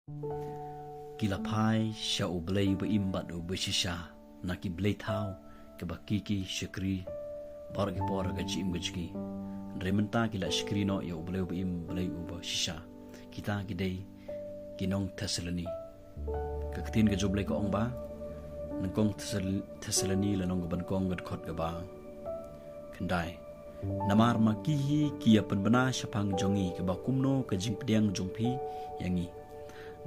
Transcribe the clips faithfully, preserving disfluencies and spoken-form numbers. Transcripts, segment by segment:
Ki la phai sha U Blei uba im bad uba shisha na ki blei thaw kiba ki ki shakri baroh ki por ka jingim ka jong ki. Hynrei mynta ki la shakri noh ïa U Blei uba im, Blei uba shisha. Kita ki dei ki nong Thessaloni. Ka ktien ka jong U Blei ka ong ba, nyngkong Thessal-, Thessaloni lynnong kaba nyngkong ka dkhot kaba khyndai. Namar ma ki hi ki ïa pynbna shaphang jong ngi kaba kumno ka jingpdiang jong phi ïa ngi,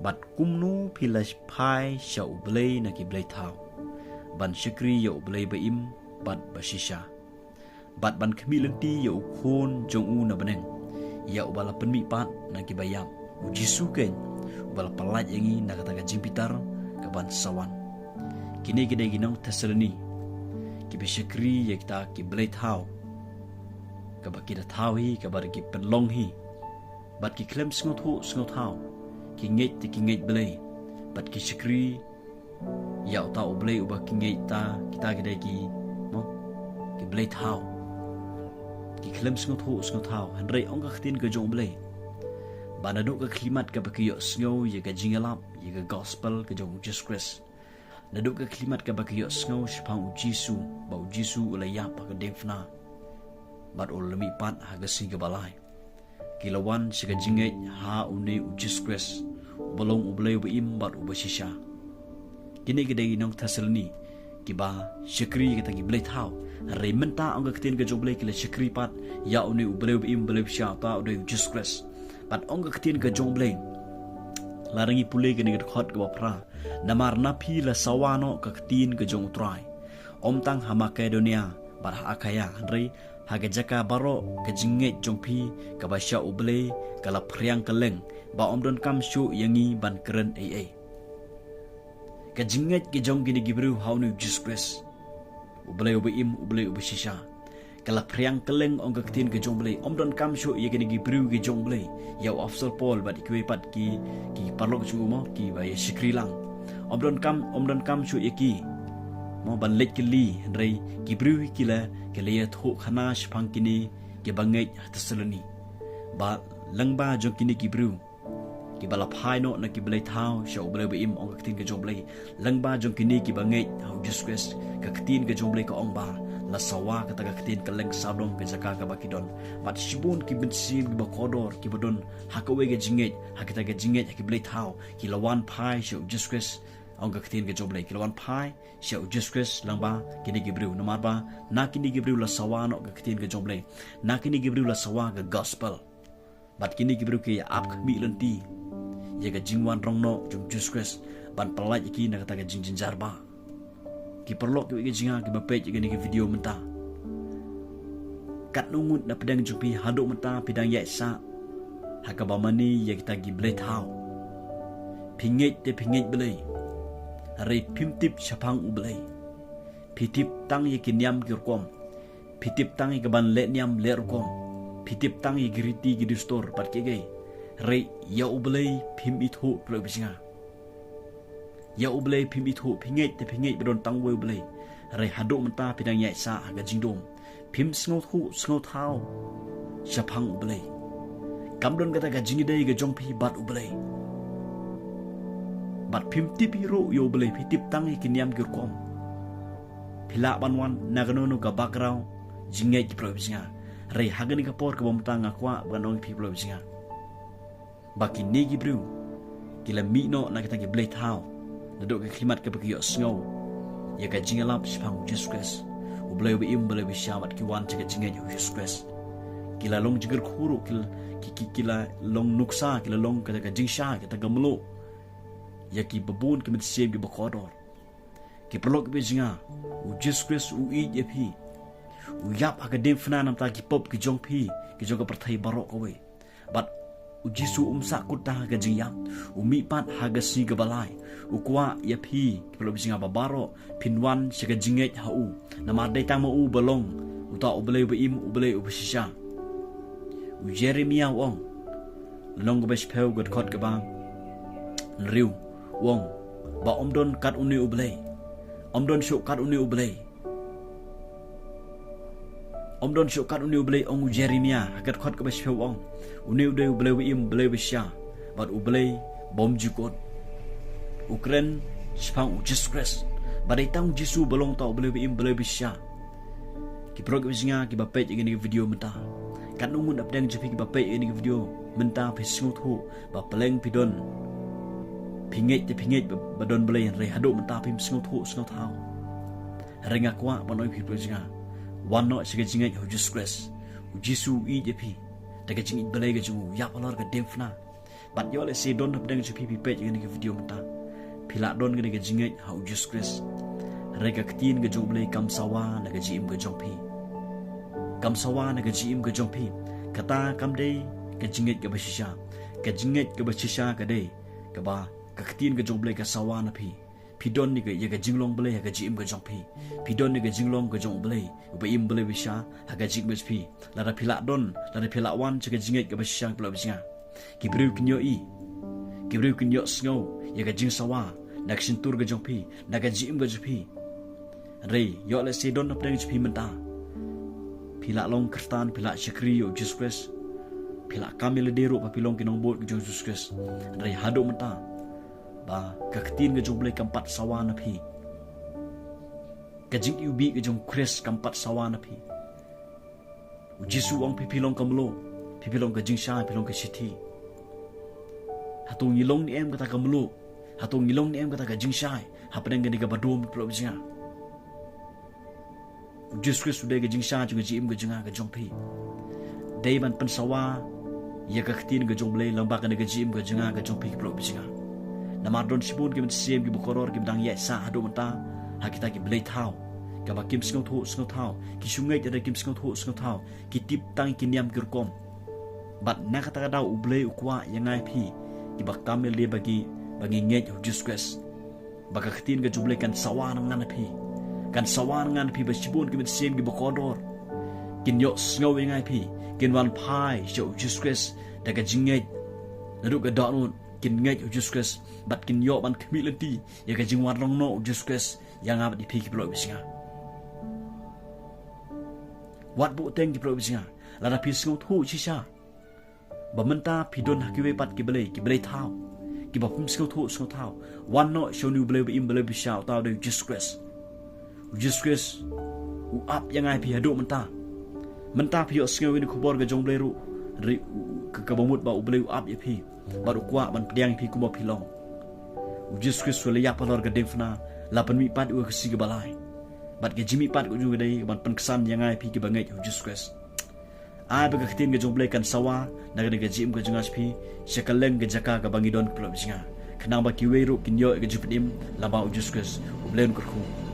bad kumno phi la phai sha U Blei na ki blei thaw, ban shakri ïa U Blei ba im bad ba shisha, bad ban khmih lynti ïa U Khun jong u na bneng, ïa uba la pynmih pat na kiba ïap, U Jisu keiñ, uba la pyllait ïa ngi na kata ka jingbitar kaban sa wan. Kine ki dei ki nong Thessaloni kiba shakri ïa kita ki blei thaw, kaba ki da thaw hi, kaba da ki pynlong hi, bad ki khlem sngewthuh sngewthaw, ki ngeit te ki ngeit blei, bad ki shakri ïa uta U Blei uba ki ngeit, ta kita ki dei ki, mo, ki blei thaw. Ki khlem sngewthuh sngewthaw, hynrei ong ka ktien ka jong U Blei ba naduh ka khyllipmat kaba ki ïohsngew ïa ka jingïalap, ïa ka gospel ka jong U Jisu Khrist, naduh ka khyllipmat kaba ki ïohsngew shaphang U Jisu, ba U Jisu u la ïap ha ka diengphna bad u la mihpat ha ka sngi kaba lai, ki la wan sha ka jingngeit ha une U Jisu Khrist uba long U Blei uba im bad uba shisha. Kine ki dei ki nong Thessaloni kiba shakri ïa kita ki blei thaw. Hynrei mynta ong ka ktien ka jong U Blei ki la shakri pat ïa une U Blei uba im, Blei uba shisha, uta u dei U Jisu Khrist. Bad ong ka ktien ka jong U Blei, lada ngi pule kane ka dkhot kaba phra, namar na phi la sawa noh ka ktien ka jong U Trai, ym tang ha Makedonia bad ha Akhaia, hynrei ha ka jaka baroh ka jingngeit jong phi kaba sha U Blei ka la phriang kylleng, ba ym donkam shuh ïa ngi ban kren ei ei. Ka jingngeit ka jong kine ki briew ha une U Jisu Khrist, U Blei uba im, U Blei uba shisha, ka la phriang kylleng, ong ka ktien ka jong U Blei. Ym donkam shuh ïa kine ki briew ki jong U Blei, ïa u Apostol Paul bad kiwei pat ki, ki paralok jong u, mo, kiba ïa shakri lang. Ym donkam, ym donkam shuh ïa ki, mo, ban leit kylli, hynrei ki briew hi ki la, ki la ïathuh khana shaphang kine kiba ngeit ha Thessaloni, ba lyngba jong kine ki briew kiba la phai noh na ki blei thaw sha U Blei uba im, ong ka ktien ka jong U Blei, lyngba jong kine kiba ngeit ha U Jisu Khrist, ka ktien ka jong U Blei ka ong ba la sawa kata ka ktien kylleng sawdong ka jaka kaba ki don. Bad shibun ki mynsiem kiba kordor kiba don ha kawei ka jingngeit, ha kata ka jingngeit ha ki blei thaw, ki la wan phai sha U Jisu Khrist, ong ka ktien ka jong U Blei, ki la wan phai sha U Jisu Khrist lyngba kine ki briew. Namar ba na kine ki briew la sawa noh ka ktien ka jong U Blei, na kine ki briew la sawa ka gospel. Bad kine ki briew ki ïa ap khmih lynti ïa ka jingwan rong noh jong U Jisu Khrist ban pyllait ïa ki na kata ka jingjynjar ba. Ki paralok kiwei ki jong nga kiba peit ïa kane ka video mynta, katno ngut na pdeng jong phi haduh mynta phi dang ïaid sah ha kaba mane ïa kita ki blei thaw? Phi ngeit te phi ngeit Blei, hynrei phim tip shaphang U Blei. Phi tip tang ïa ki niam ki rukom. Phi tip tang ïa ka ban leh niam leh rukom. Phi tip tang ïa ki riti ki dustur bad kiei kiei. Hynrei ïa U Blei phim ithuh, paralok ba jong nga. Ïa U Blei phim ithuh, phi ngeit te phi ngeit ba don tang uwei U Blei. Hynrei haduh mynta phi dang ïaid sah ha ka jingdum. Phim sngewthuh sngewthaw shaphang U Blei. Kam don kata ka jingïadei ka jong phi bad U Blei. Bad phim tip hi ruh ïa U Blei, phi tip tang ïa ki niam ki rukom. Phi lah ban wan na kano kano ka background jingngeit ki, paralok ba jong nga. Hynrei ha kane ka por kaba mynta nga kwah ban ong ïa phi, paralok ba jong nga, ba kine ki briew ki la mih noh na kita ki blei thaw naduh ka khyllipmat kaba ki ïohsngew ïa ka jingïalap shaphang U Jisu Khrist, U Blei uba im, Blei uba shisha, bad ki wan sha ka jingngeit ha U Jisu Khrist. Ki la long jingkyrkhu ruh, ki, ki, ki, ki la long nuksa, ki la long kata ka jingshisha, kata ka mluh ïa kiba bun ki mynsiem kiba kordor. Ki paralok kiba jong nga, U Jisu Khrist u ïeit ïa phi. U ïap ha ka diengphna namar ki pop ki jong phi, ki jong ka pyrthei baroh kawei. Bad U Jisu um sahkut tang ha ka jingïap, u mihpat ha ka sngi kaba lai. U kwah ïa phi, ki paralok ba jong nga, ba baroh phin wan sha ka jingngeit ha u. Namar dei tang ma u ba long uta U Blei uba im, U Blei uba shisha. U Jeremiah u ong, lynnong kaba shiphew, ka dkhot kaba hynriew, u ong ba ym don kat une U Blei. Ym don shuh kat une U Blei. Ym don shuh kat une U Blei, ong u Jeremiah ha ka dkhot kaba shiphew, u ong, une u dei U Blei uba im, Blei uba shisha, bad U Blei Bym jukut. U kren shaphang u Jisu Khrist. Ba dei tang u Jisu ba long uta u Blei ba im, Blei ba shisha. Ki paralok ki ba jngai ki ba peit ïa kane ka video mynta. Katno ngut na pdeng jong phi ki ba peit ïa kane ka video mynta phi sngewthuh ba pleng phi don. Phi ngeit te phi ngeit ba, ba don Blei, hynrei haduh mynta phim sngewthuh sngewthaw. Hynrei nga kwah ban ong ïa phi paralok ki ba jngai. Wan noh sha ka jingngeit ha u Jisu Khrist. U Jisu u ïeit ïa phi. Da ka jingïeit Blei ka jong u, ïap halor ka diengphna. Bad ïoh lehse don na pdeng jong phi phi peit ïa kane ka video mynta. Phi lah don kane ka jingngeit ha u Jisu Khrist. Hynrei ka ktien ka jong u Blei kam sawa na ka jingim ka jong phi. Kam sawa na ka jingim ka jong phi. Kata kam dei ka jingngeit kaba shisha. Ka jingngeit kaba shisha ka dei kaba ka ktien ka jong u Blei ka sawa na phi. Phi don ïa ka, ïa ka jinglong Blei ha ka jingim ka jong phi. Phi don ïa ka jinglong ka jong u Blei, uba im, Blei ba shisha ha ka jingim ka jong phi. Lada phi lah don, lada phi lah wan sha ka jingngeit kaba shisha, paralok ba jngai. Ki briew kin ïohi. Ki briew kin ïohsngew ïa ka jingsawa na ka shyntur ka jong phi, na ka jingim ka jong phi. Hynrei ïoh lehse don na pdeng jong phi mynta. Phi lah long Khristan, phi lah shakri ïa u Jisu Khrist. Phi lah kam ïa lade ruh ba phi long ki nongbud ka jong u Jisu Khrist. Hynrei haduh mynta ba ka ktien ka jong u Blei kam pat sawa na phi. Ka jingiwbih ka jong u Khrist kam pat sawa na phi. U Jisu u ong phi, phi long ka mluh, phi, phi long ka jingshai, phi long ka shithi. Hato ngi long ne em kata ka mluh? Hato ngi long ne em kata ka jingshai hapdeng kane kaba dum, paralok ba jngai? U Jisu Khrist u dei ka jingshai jong ka jingim ka jong nga ka jong phi. Dei ban pynsawa ïa ka ktien ka jong u Blei lyngba kane ka jingim ka jong nga ka jong phi, paralok ba jngai. Namar don shibun ki mynsiem kiba kordor kiba dang ïaid sah haduh mynta ha kita ki blei thaw. Kaba kim sngewthuh sngewthaw, ki shu ngeit hynrei kim sngewthuh sngewthaw, ki tip tang ki niam ki rukom. Bad na kata ka daw u Blei u kwah ïa nga ïa phi kiba kam ïa lade ba ngi, ba ngi ngeit ha u Jisu Khrist. Ba ka ktien ka jong u Blei kan sawa na nga na phi. Kan sawa na nga na phi ba shibun ki mynsiem kiba kordor kin ïohsngew ïa nga ïa phi, kin wan phai sha u Jisu Khrist da ka jingngeit. Naduh ka dohnud kin ngeit ha u Jisu Khrist bad kin ïoh ban khmih lynti ïa ka jingwan long noh u Jisu Khrist ïa nga bad ïa phi, ki paralok ba jngai. Wat buh teng, ki paralok ba jngai. Lada phi sngewthuh shisha ba mynta phi don ha kiwei pat ki blei, ki blei thaw, kiba phim sngewthuh sngewthaw, wan noh sha une u Blei ba im, Blei ba shisha, uta u dei u Jisu Khrist. U Jisu Khrist u ap ïa nga ïa phi haduh mynta. Mynta phi ïohsngew ïa kane ka khubor ka jong u Blei ruh, hynrei u, ka, kaba mut ba u Blei u ap ïa phi bad u kwah ban pdiang ïa phi kumba phi long. U Jisu Khrist u la ïap halor ka diengphna, la pynmihpat ïa u ha ka sngi kaba lai. Bad ka jingmihpat ka jong u ka dei ban pynksan ïa nga ïa phi kiba ngeit ha u Jisu Khrist. Ai ba ka ktien ka jong u Blei kan sawa na ka, na ka jingim ka jong nga, sha phi, sha kylleng ka jaka kaba ngi don, ki paralok ba jngai. Khnang ba kiwei ruh kin ïoh ïa ka jingpynim lyngba u Jisu Khrist. U Blei un kyrkhu.